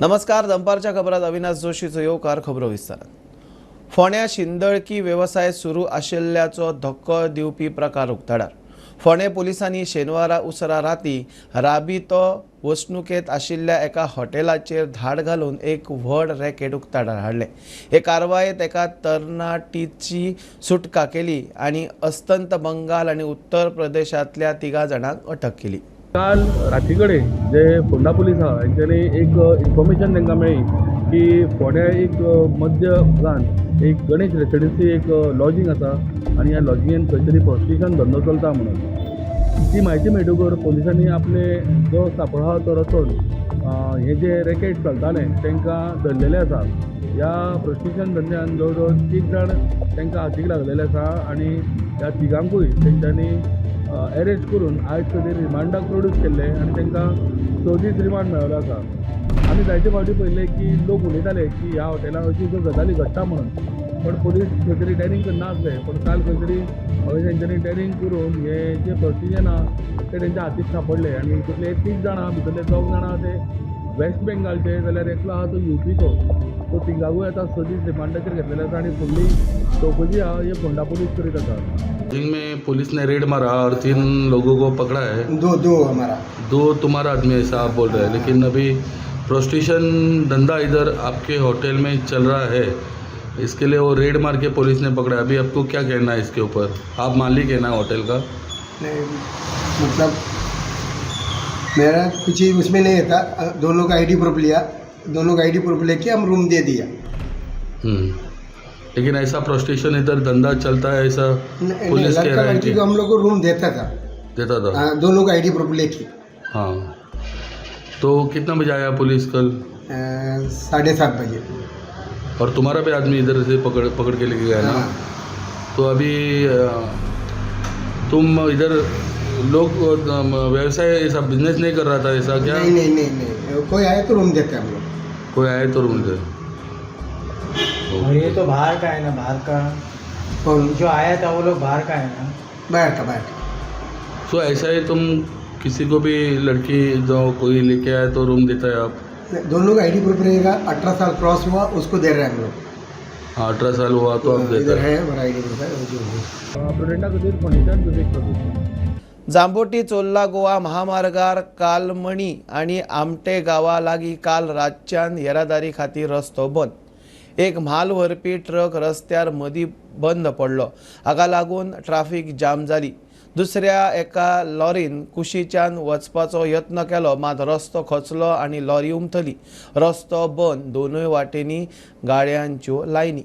नमस्कार, दनपारच्या खबरात अविनाश जोशीचो येवकार. खबरो विस्तारान. फोंड्या शिंदळकी वेवसाय सुरू आशिल्ल्याचो धक्को दिवपी प्रकार उक्ताडार. फोंडें पुलिसांनी शेनवारा उसरा राती राबितो वसणुकेंत आशिल्ल्या एका हॉटेलाचेर धाड घालून एक व्हड रॅकेट उक्ताडार हाडलें. हे कारवायेंत एका तरणाटीची सुटका केली आनी अस्तंत बंगाल आनी उत्तर प्रदेशांतल्या 3 जाणांक अटक केली. काल राती कडेन जे फोंडा पुलीस आहा हेंच्यांनी एक इन्फॉर्मेशन तांकां मेळ्ळी की फोंड्या एक मध्य भागान एक गणेश रेसिडेन्सी एक लॉजींग आसा आनी ह्या लॉजिंगेन खंय तरी प्रोस्टिट्युशन धंदो चलता म्हणून. ती म्हायती मेळटकर पोलिसांनी आपले जो सांपळो आहा तो रचोवन हे जे रॅकेट चलतालें तांकां धरलेले आसा. ह्या प्रोस्टिट्युशन धंद्यान जवळ जवळ 3 जाण तांकां हातीक लागलेले आसा आनी ह्या तिगांकूय तेंच्यांनी एरेस्ट करून आयज खातीर रिमांडाक प्रोड्यूस केल्ले आनी तांकां 6 दीस रिमांड मेळ्ळो आसा. आमी जायते फावटी पळयलें की लोक उलयताले की ह्या हॉटेलान अशी अश्यो गजाली घडटा म्हणून, पण पोलीस खंय तरी डॅरिंग करना आसले. पण काल खंय तरी हांवें तेंच्यांनी डॅरिंग करून हे जे प्रोस्टिट्युशन आहा ते तेंच्या हातीक सांपडले आनी भितरले 3 जाणां भितरले 2 जाणां ते वेस्ट बेंगालचे, जाल्यार एकलो आहा तो युपीचो. तो तिगांकूय आतां 6 दीस रिमांडाचेर घेतलेले आसा आनी फुडली चवकशी आहा हे फोंडा पुलीस करीत आसा. में पुलिस ने रेड मारा और 3 लोगों को पकड़ा है. दो हमारा 2 तुम्हारा आदमी ऐसा आप बोल रहे हैं, लेकिन अभी प्रोस्टिट्यूशन धंधा इधर आपके होटल में चल रहा है, इसके लिए वो रेड मार के पुलिस ने पकड़ा है. अभी आपको क्या कहना है इसके ऊपर? आप मालिक है ना होटल का? नहीं, मतलब मेरा कुछ ही उसमें नहीं था. दोनों का आईडी प्रूफ लिया, दोनों का आईडी प्रूफ लेके हम रूम दे दिया. लेकिन ऐसा प्रोस्टिट्यूशन इधर धंधा चलता है ऐसा नहीं, पुलिस कह लड़का रहा है लड़की कि को हम लोग को रूम देता था. देता था. हाँ, दोनों का आईडी प्रूफ लेके. हाँ, तो कितना बजे आया पुलिस कल? 7:30 बजे. और तुम्हारा भी आदमी इधर से पकड़ पकड़ के लेके गया ना? हाँ। तो अभी तुम इधर लोग व्यवसाय ऐसा बिजनेस नहीं कर रहा था ऐसा क्या? नहीं नहीं नहीं नहीं, कोई आए तो रूम देते हम लोग. कोई आए तो रूम दे. और ये तो बाहर का है ना, बाहर का. कौन? जो आया था वो लोग बाहर का है ना. बाहर का, बाहर का. सो ऐसा ही तुम किसी को भी लड़की जो कोई लेके आए तो रूम देता है आप? नहीं, दोनों का आईडी प्रूफ रहेगा, 18 साल क्रॉस हुआ उसको दे रहे हैं हम लोग. हाँ, 18 साल हुआ तो आप देता इधर है. है हमारा आईडी प्रूफ है वो जो है. प्रुडेंटा खातीर फोंडेच्यान विवेक प्रभू. जांबोटी चोर्ला गोवा महामार्गार कालमणी आनी आमटे गांवा लागीं काल रातच्यान येरादारी खातीर रस्तो बंद. एक म्हाल व्हरपी ट्रक रस्त्यार मदीं बंद पडलो. हाका लागून ट्राफीक जाम जाली. दुसऱ्या एका लॉरीन कुशीच्यान वचपाचो यत्न केलो, मात रस्तो खचलो आनी लॉरी उमथली. रस्तो बंद, दोनूय वाटेंनी गाडयांच्यो लायनी.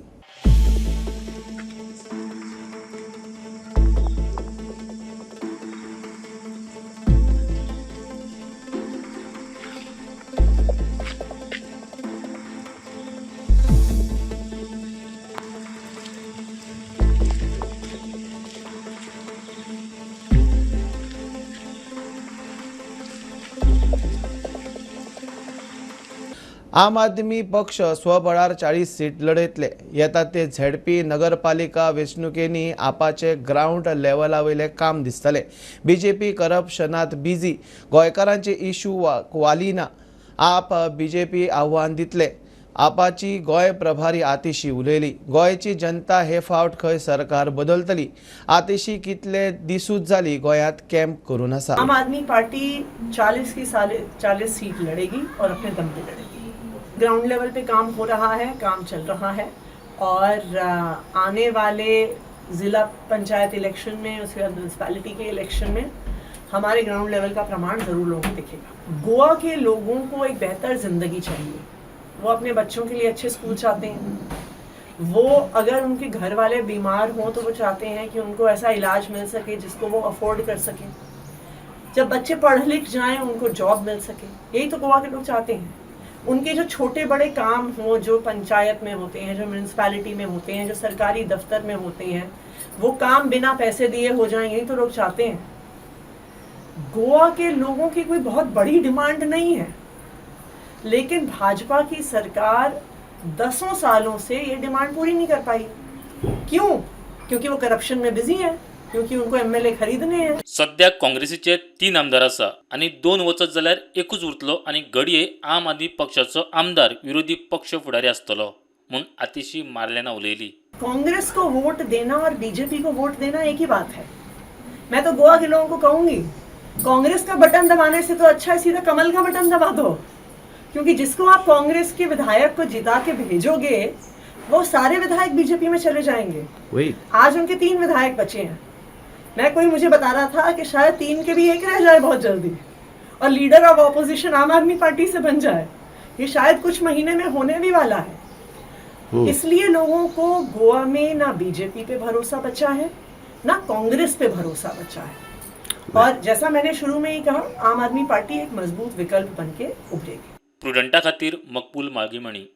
आम आदमी पक्ष स्वबळार 40 सीट लढयतले. येता ते झेडपी नगरपालिका वेंचणुकेंनी आपाचे ग्रावंड लेवला वयलें काम दिसतलें. बीजेपी करप्शनांत बिजी, गोंयकारांचे इशू वाली ना. आप बीजेपी आव्हान दितले. आपाची गोंय प्रभारी आतिशी उलयली. गोंयची जनता हे फावट खंय सरकार बदलतली. आतिशी कितले दिसूच जाली गोंयांत कॅम्प करून आसा. आम आदमी पार्टी 40 की 40 सीट लड़ेगी और अपने दम पे लड़ेगी. ग्राउंड लेवल पे काम हो रहा है, काम चल रहा है और आने वाले ज़िला पंचायत इलेक्शन में, उसके बाद म्यूनसिपैलिटी के इलेक्शन में हमारे ग्राउंड लेवल का प्रमाण ज़रूर लोगों को दिखेगा. गोवा के लोगों को एक बेहतर ज़िंदगी चाहिए. वो अपने बच्चों के लिए अच्छे स्कूल चाहते हैं. वो अगर उनके घर वाले बीमार हों तो वो चाहते हैं कि उनको ऐसा इलाज मिल सके जिसको वो अफोर्ड कर सकें. जब बच्चे पढ़ लिख जाएं उनको जॉब मिल सके, यही तो गोवा के लोग चाहते हैं. उनके जो छोटे बड़े काम हों, जो पंचायत में होते हैं, जो म्यूनसिपैलिटी में होते हैं, जो सरकारी दफ्तर में होते हैं, वो काम बिना पैसे दिए हो जाएं, यही तो लोग चाहते हैं. गोवा के लोगों की कोई बहुत बड़ी डिमांड नहीं है, लेकिन भाजपा की सरकार 10 सालों से ये डिमांड पूरी नहीं कर पाई. क्यों? क्योंकि वो करप्शन में बिजी है. क्योंकि उनको एमएलए खरीदने हैं। सद्याक काँग्रेसीचे 3 आमदार आसा आनी 2 वचत जाल्यार एकूच उरतलो आनी घडये आम आदमी पक्षाचो आमदार विरोधी पक्ष फुडारी आसतलो म्हूण आतिशी मार्लेना उलयली। कांग्रेस को वोट देना और बीजेपी को वोट देना एक ही बात है। मैं तो गोवा के लोगों को कहूंगी, कांग्रेस का बटन दबाने से तो अच्छा है सीधा कमल का बटन दबा दो, क्योंकि जिसको आप कांग्रेस के विधायक को जिता के भेजोगे वो सारे विधायक बीजेपी में चले जाएंगे। वही आज उनके 3 विधायक बचे हैं। मैं कोई मुझे बता रहा था कि शायद 3 के भी 1 रह जाए बहुत जल्दी और लीडर ऑफ ऑपोजिशन आम आदमी पार्टी से बन जाए। ये शायद कुछ महीने में होने भी वाला है। इसलिए लोगों को गोवा में ना बीजेपी पे भरोसा बचा है, ना कांग्रेस पे भरोसा बचा है। और जैसा मैंने शुरू में ही कहा, आम आदमी पार्टी एक मजबूत विकल्प बन के उभरेगी। प्रुडंटा खातीर मकबूल माळगीमणी।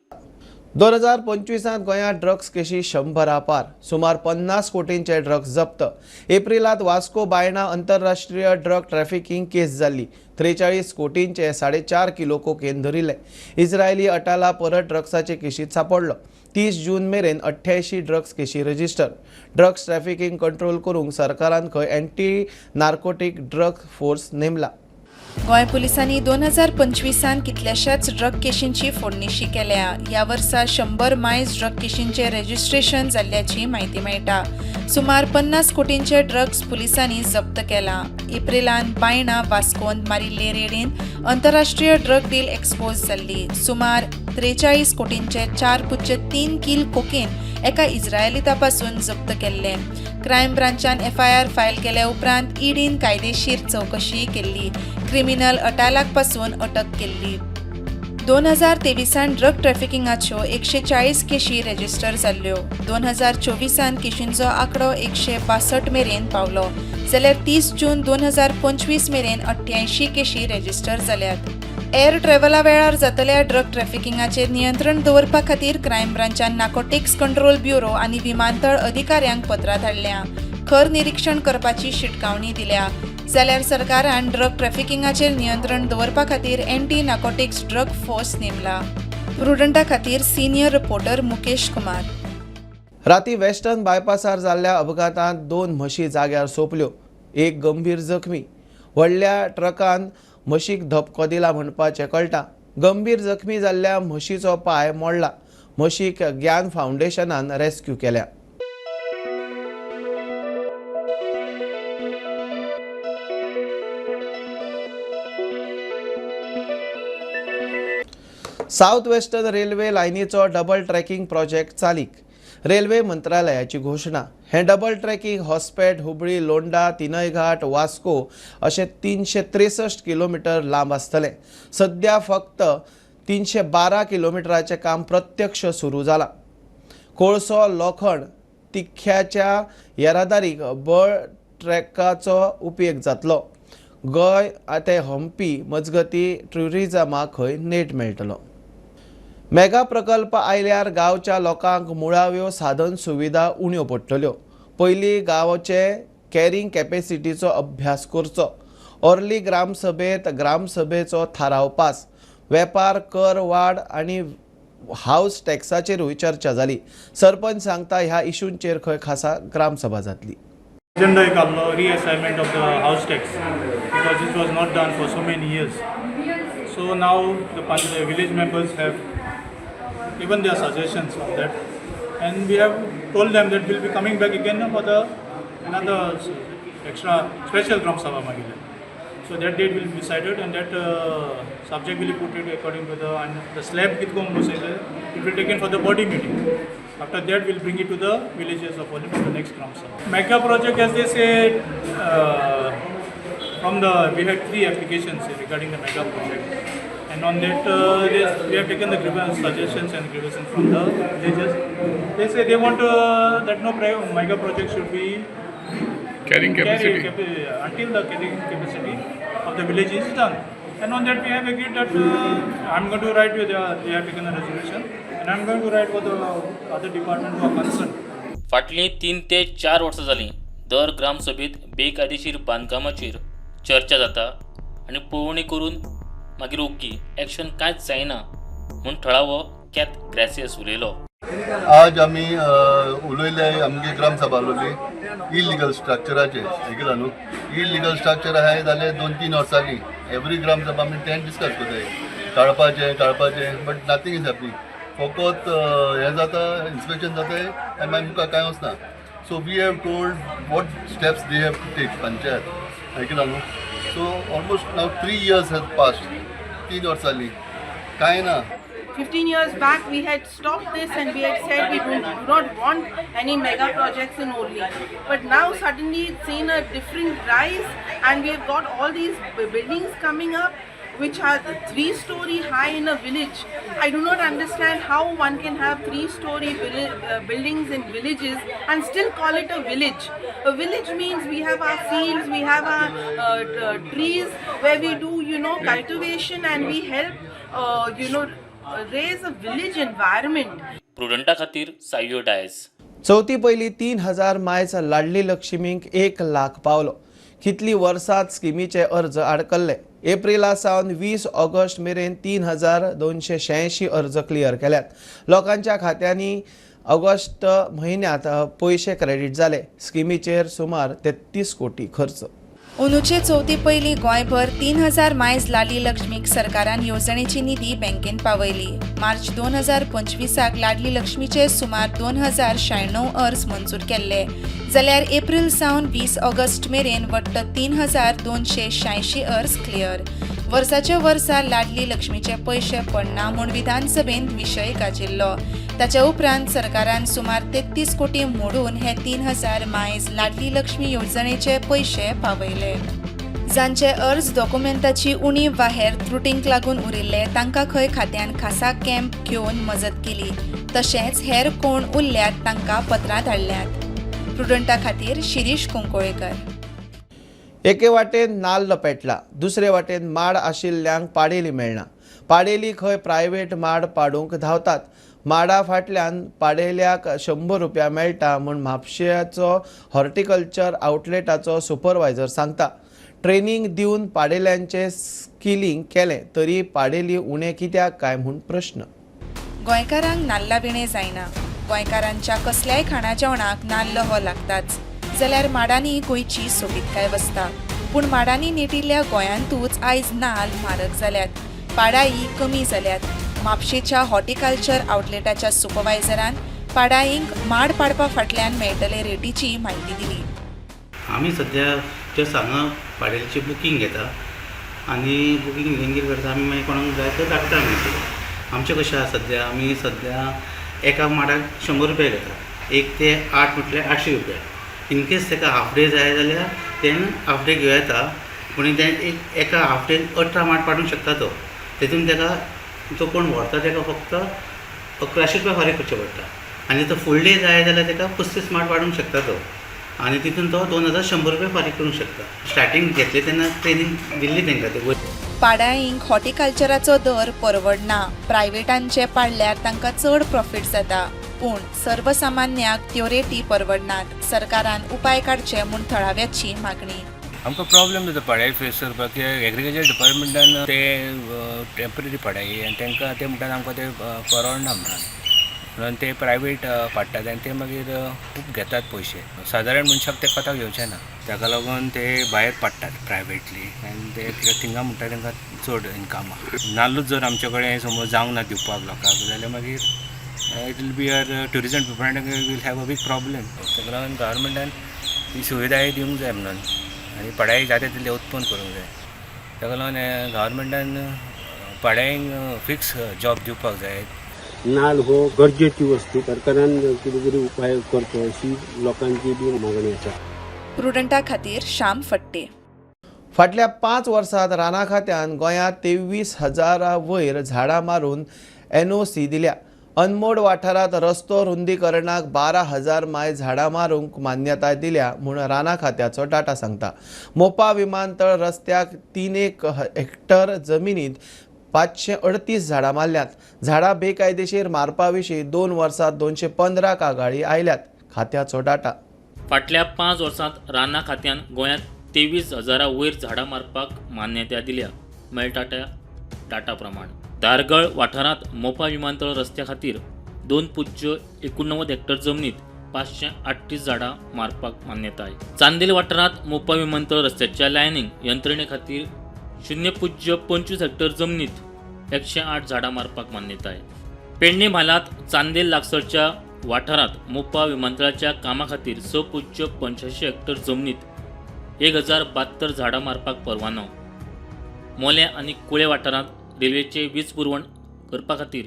2025 गोंयांत ड्रग्स केशी 100 पार, सुमार 50 कोटींचे ड्रग्स जप्त। एप्रिलांत वास्को बायणा आंतरराष्ट्रीय ड्रग ट्रॅफिकींग केस जाल्ली। 43 कोटींचे 4.5 किलो कोकेन धरिल्ले। इस्रायली अटाला परत ड्रग्साचे केशींत सांपडलो। 30 जून मेरेन 88 ड्रग्स केशी रजिस्टर। ड्रग्स ट्रॅफिकींग कंट्रोल करूंक सरकारान खंय एंटी नार्कोटीक ड्रग फोर्स नेमला। गोंय पुलिसांनी 2025 कितल्याशाच ड्रग केशींची फोडणिशी केल्या। ह्या वर्सा 100 मायज ड्रग केशींचें रजिस्ट्रेशन जाल्ल्याची म्हायती मेळटा। सुमार 50 कोटींचे ड्रग्स पुलिसांनी जप्त केला। एप्रिलान बायणा वास्कोन मारिल्ले रेडीन आंतरराष्ट्रीय ड्रग डील एक्सपोज जाल्ली। सुमार 43 कोटींचे 4.3 कील कोकेन एका इस्रायलिता पासून जप्त केल्लें। क्रायम ब्रांचान एफआयआर फायल केल्या उपरांत ईडीन कायदेशीर चवकशी केल्ली। क्रिमिनल अटालाक पासून अटक केल्ली। 2023 ड्रग ट्रॅफिकिंगाच्यो 140 केशी रजिस्टर जाल्ल्यो। 2024 केशींचो आंकडो 162 मेरेन पावलो, जाल्यार 30 जून 2025 मेरेन 88 केशी रजिस्टर जाल्यात। एअर ट्रॅव्हला वेळार जातल्या ड्रग ट्रॅफिकिंगाचेर नियंत्रण दवरपा खातीर क्रायम ब्रांचान नार्कोटिक्स कंट्रोल ब्युरो आनी विमानतळ अधिकाऱ्यांक पत्रां धाडल्या। खर निरीक्षण करपाची शिटकावणी दिल्या। जाल्यार सरकारान ड्रग ट्रॅफिकिंगाचेर नियंत्रण दवरपा खातीर एंटी नार्कोटिक्स ड्रग फोर्स नेमला। प्रुडंटा खातीर सिनियर रिपोर्टर मुकेश कुमार। राती वेस्टर्न बायपासार जाल्ल्या अपघातांत 2 म्हशी जाग्यार सोंपल्यो, एक गंभीर जखमी। व्हडल्या ट्रकान म्हशीक धपको दिला म्हणपाचें कळटा। गंभीर जखमी जाल्ल्या म्हशीचो पांय मोडला। म्हशीक ज्ञान फावंडेशनान रेस्क्यू केल्या। सावथ वेस्टर्न रेल्वे लायनीचो डबल ट्रॅकिंग प्रोजेक्ट चालीक, रेल्वे मंत्रालयाची घोशणा। हें डबल ट्रॅकिंग हॉस्पेट, हुबळी, लोंडा, तिनयघाट, वास्को अशें 363 किलोमिटर लांब आसतलें। सद्या फक्त 312 किलोमिटराचें काम प्रत्यक्ष सुरू जालां। कोळसो, लोखण, तिख्याच्या येरादारीक बळ ट्रॅकाचो उपेग जातलो। गोंय ते हम्पी मजगती ट्युरिजमाक खंय नेट मेळटलो। मेगा प्रकल्प आयल्यार गांवच्या लोकांक मुळाव्यो साधन सुविधा उण्यो पडटल्यो। पयलीं गांवचे कॅरिंग कॅपेसिटीचो अभ्यास करचो। ऑर्ली ग्रामसभेंत ग्रामसभेचो थाराव पास। वेपार कर वाड आनी हावस टॅक्साचेरूय चर्चा जाली। सरपंच सांगता ह्या इशूंचेर खंय खासा ग्रामसभा जातली। एजेंडा एक आसलो reassignment of the house tax, because it was not done for so many years. So now the village members have given their suggestions on that, and we have told them that we'll be coming back again for the another extra special Gram Sabha Magile. So that date will be decided, and that subject will be put it according to the, and the slab kitko it will be taken for the body meeting. After that, we'll bring it to the villages of Olim for the next Gram Sabha. Mega project, as they said, from the we had 3 applications regarding the mega project, and on that we have taken the grievance suggestions and grievances from the villages. They say they want that no mega project should be carrying capacity until the carrying capacity of the village is done. And on that we have agreed that I am going to write with they have taken the resolution, and I am going to write for the other department who are concerned. फाटलीं 3 ते 4 वर्सां जालीं दर ग्रामसभेंत बेकायदेशीर बांदकामाचेर चर्चा जाता आनी पळोवणी करून मागीर ओग्गी एक्शन कांयच जायना म्हूण थळावो कॅथ ग्रॅसियस उलयलो। आज आमी उलयले आमगे ग्रामसभा उलयली इलिगल स्ट्रक्चराचेर. आयकला न्हू, इलिगल स्ट्रक्चर आहाय जाल्यार 2-3 वर्सांनी एवरी ग्रामसभा आमी टेंट डिस्कस करताय काडपाचें काडपाचें, बट नथींग is happening. फकत हें जाता, इन्स्पेक्शन जाता आनी मागीर मुखार कांय वचना. So we have told what steps they have to take panchayat. आयकला न्हू, so almost now 3 years has past, 3 वर्सां जालीं कांय ना. 15 years back we had stopped this and we had said we do not want any mega projects in Orly. But now suddenly it's seen a different rise and we have got all these buildings coming up which are 3-story high in a village. I do not understand how one can have 3-story buildings in villages and still call it a village. A village means we have our fields, we have our trees where we do, you know, cultivation and we help, you know, raise a village environment. प्रुडंटा खातीर सायो डायस. चवथी पयली 3000 मायज लाडली लक्ष्मीक 1 लाख पावलो. कितली वर्सांत स्किमीचे अर्ज आडकल्ले. एप्रिला सावन 20 ऑगस्ट मेरेन 3286 अर्ज क्लियर केल्यात. लोकांच्या खात्यांनी ऑगस्ट म्हयन्यांत पयशे क्रेडीट जाले. स्किमीचेर सुमार 33 कोटी खर्च. अंदूचे चवथी पयलीं गोंयभर 3000 मायज लाडली लक्ष्मीक सरकारान येवजणेची निधी बँकेन पावयली. मार्च 2025 लाडली लक्ष्मीचे सुमार 2096 अर्ज मंजूर केल्ले, जाल्यार एप्रील सावन 20 ऑगस्ट मेरेन वट्ट 3286 अर्ज क्लियर. वर्साच्या वर्सा लाडली लक्ष्मीचे पयशे पडना म्हूण विधानसभेंत विशय गाजिल्लो. ताच्या उपरांत सरकारान सुमार 33 कोटी मोडून हे 3000 मायज लाडली लक्ष्मी येवजणेचे पयशे पावयले. जांचे अर्ज डॉक्युमेंटाची उणीव वा हेर त्रुटींक लागून उरिल्ले तांकां खंय खात्यान खासा कॅम्प घेवन मजत केली. तशेंच हेर कोण उरल्यात तांकां पत्रां धाडल्यात. प्रुडंटा खातीर शिरीष कुंकळेकर. एके वाटेन नाल्ल पेटला, दुसरे वाटेन माड आशिल्ल्यांक पाडेली मेळना. पाडेली खंय प्रायव्हेट माड पाडूंक धांवतात. माडा फाटल्यान पाडेल्याक 100 रुपया मेळटा म्हूण म्हापशेचो हॉर्टिकल्चर आउटलेटाचो सुपरवायझर सांगता. ट्रेनींग दिवन पाडेल्यांचें स्किलिंग केलें तरी पाडेली उणें कित्याक काय म्हूण प्रश्न. गोंयकारांक नाल्ला विणें जायना. गोंयकारांच्या कसल्याय खाणा जेवणाक नाल्ल हो लागताच. जाल्यार माडांनी गोंयची सोबीतकाय वसता. पूण माडांनी नेटिल्ल्या गोंयांतूच आयज नाल्ल म्हारग जाल्यात, पाडाई कमी जाल्यात. म्हापशेच्या हॉर्टिकल्चर आउटलेटाच्या सुपरवायझरान पाडाईंक माड पाडपा फाटल्यान मेळटले रेटीची म्हायती दिली. आमी सद्या जस्ट हांगा पाडेलीची बुकींग घेता आनी बुकींग घेवन कितें करता आमी मागीर कोणाक जाय तर धाडटा. आमी आमचें कशें आसा सद्या आमी सद्या एका माडाक 100 रुपया घेता. 1 ते 8 म्हटल्यार 800 रुपया. इनकेस ताका हाफ डे जाय जाल्यार तें हाफ डे घेवं येता, पूण तें एका हाफ डेन 18 माड पाडूंक शकता तो. तेतून ताका जो कोण व्हरता ताका फक्त 1100 रुपया फारीक करचे पडटा आनी तो फूल डे जाय जाल्यार ताका 35 माड पाडूंक शकता तो आनी तितून तो 2100 रुपया फारीक करूंक शकता. स्टार्टींग घेतले तेन्ना ट्रेनींग दिल्ली तांकां ते. पाडाईंक हॉर्टिकल्चराचो दर परवडना. प्रायव्हेटांचे पाडल्यार तांकां चड प्रॉफीट जाता, पूण सर्वसामान्याक त्यो रेटी परवडनात. सरकारान उपाय काडचे म्हूण थळाव्याची मागणी. आमकां प्रॉब्लेम जाता पडाई फेस करपाक. कित्याक एग्रीकल्चर डिपार्टमेंटान ते टेंपररी पडाई आनी तांकां ते म्हणटात आमकां ते परवडना म्हणून ते प्रायवेट पाडटात आनी ते मागीर खूब घेतात पयशे. सादारण मनशाक ते कोताक येवचे ना, ताका लागून ते भायर पाडटात प्रायवेटली आनी ते कित्याक थिंगा म्हणटा तांकां चड इनकम आहा. नाल्लूच जर आमचे कडेन समज जावंक ना दिवपाक लोकांक जाल्यार मागीर it will be our tourism department will have a big problem. ताका लागून गव्हर्मेंटान ही सुविधाय दिवंक जाय म्हणून आनी पडाई जाता तितले उत्पन्न करूंक जाय. ताका लागून गव्हर्मेंटान पडाईंक फिक्स जॉब दिवपाक जाय. नाल्ल हो गरजेची वस्तू, सरकारान कितें तरी उपाय करचो अशी लोकांची बी मागणी आसा. प्रुडंटा खातीर श्याम फट्टे. फाटल्या 5 वर्सांत रानां खात्यान गोंयांत 23,000 वयर झाडां मारून NOC दिल्या. अनमोड वाठारांत रस्तो रुंदीकरणाक 12,000 माय झाडां मारूंक मान्यताय दिल्या म्हूण रानां खात्याचो डाटा सांगता. मोपा विमानतळ रस्त्याक 3.1 हेक्टर जमिनींत 538 झाडां मारल्यात. झाडां बेकायदेशीर मारपा विशीं 2 वर्सांत 215 कागाळी आयल्यात. खात्याचो डाटा. फाटल्या 5 वर्सांत रानां खात्यान गोंयांत 23,000 वयर झाडां मारपाक मान्यताय दिल्या मेळटा त्या डाटा प्रमाण. धारगळ वाठारांत मोपा विमानतळ रस्त्या खातीर 2.89 हेक्टर जमनीत 538 झाडां मारपाक मान्यताय. चांदेल वाठारांत मोपा विमानतळ रस्त्याच्या लायनींग यंत्रणे खातीर 0.25 हेक्टर जमनीत 108 झाडां मारपाक मान्यताय. पेडणे म्हालांत चांदेल लागसरच्या वाठारांत मोपा विमानतळाच्या कामा खातीर 6.85 हेक्टर जमनीत 1072 झाडां मारपाक परवानो. मोलें आनी कुळे वाठारांत रेल्वेचे वीज पुरवण करपा खातीर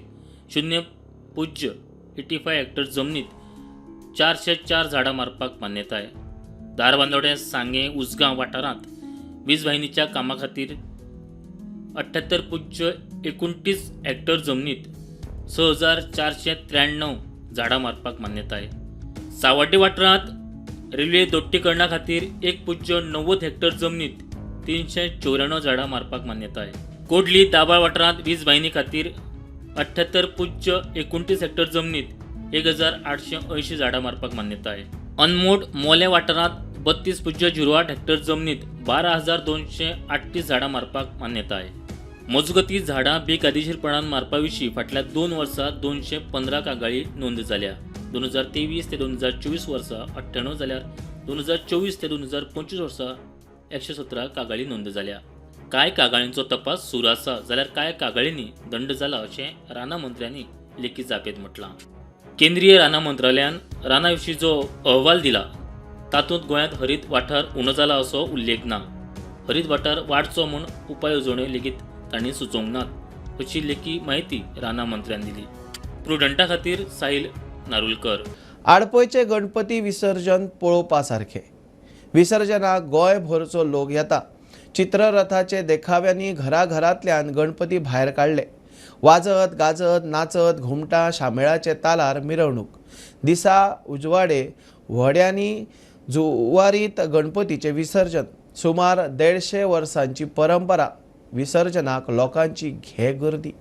0.85 हेक्टर जमनीत 404 झाडां मारपाक मान्यताय. धारबांदोडें, सांगें, उसगांव वाठारांत वीज वाहिनीच्या कामा खातीर 78.29 हेक्टर जमनीत 6493 झाडां मारपाक मान्यताय. सावड्डे वाठारांत रेल्वे दोट्टीकरणा खातीर 1.90 हेक्टर जमनीत 394 झाडां मारपाक मान्यताय. कोडली दाबाळ वाठारांत वीज वाहिनी खातीर 78.29 हेक्टर जमनीत 1880 झाडां मारपाक मान्यताय. अनमोड मोलें वाठारांत 32.08 हेक्टर जमनीत 12,238 झाडां मारपाक मान्यताय. मजगती झाडां बेकायदेशीरपणान मारपा विशीं फाटल्या 2 वर्सां 215 कागाळी नोंद जाल्या. 2023 ते 2024 वर्सा 98 जाल्यार 2024 ते 2025 वर्सा 117 कागाळी नोंद जाल्या. कांय कागाळींचो तपास सुरू आसा जाल्यार कांय कागाळींनी दंड जाला अशें रानां मंत्र्यांनी लेखी जापेंत म्हटलां. केंद्रीय रानां मंत्रालयान रानां विशीं जो अहवाल दिला तातूंत गोंयांत हरीत वाठार उणो जाला असो उल्लेख ना. हरीत वाठार वाडचो म्हूण उपाय येवजण्यो लेगीत तांणी सुचोवंक नात अशी लेखी म्हायती रानां मंत्र्यान दिली. प्रुडंटा खातीर साहिल नारुलकर. आडपयचे गणपती विसर्जन पळोवपा सारखे. विसर्जनाक गोंयभरचो लोक येता. चित्ररथाचे देखाव्यांनी घराघरांतल्यान गणपती भायर काडले. वाजत गाजत नाचत घुमटां शामेळाचे तालार मिरवणूक. दिसा उजवाडे व्हड्यांनी जुवारीत गणपतीचें विसर्जन. सुमार 150 वर्सांची परंपरा. विसर्जनाक लोकांची घे गर्दी.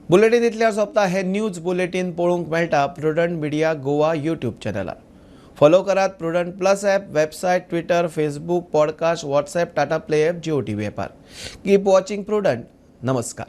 बुलेटीन इतल्यार सोंपता. हे न्यूज बुलेटीन पळोवंक मेळटा प्रुडंट मिडिया गोवा यूट्यूब चॅनलार. फॉलो करात Prudent plus app, website, Twitter, Facebook, podcast, WhatsApp, Tata Play app, Jio TV ॲपार. Keep watching prudent. नमस्कार.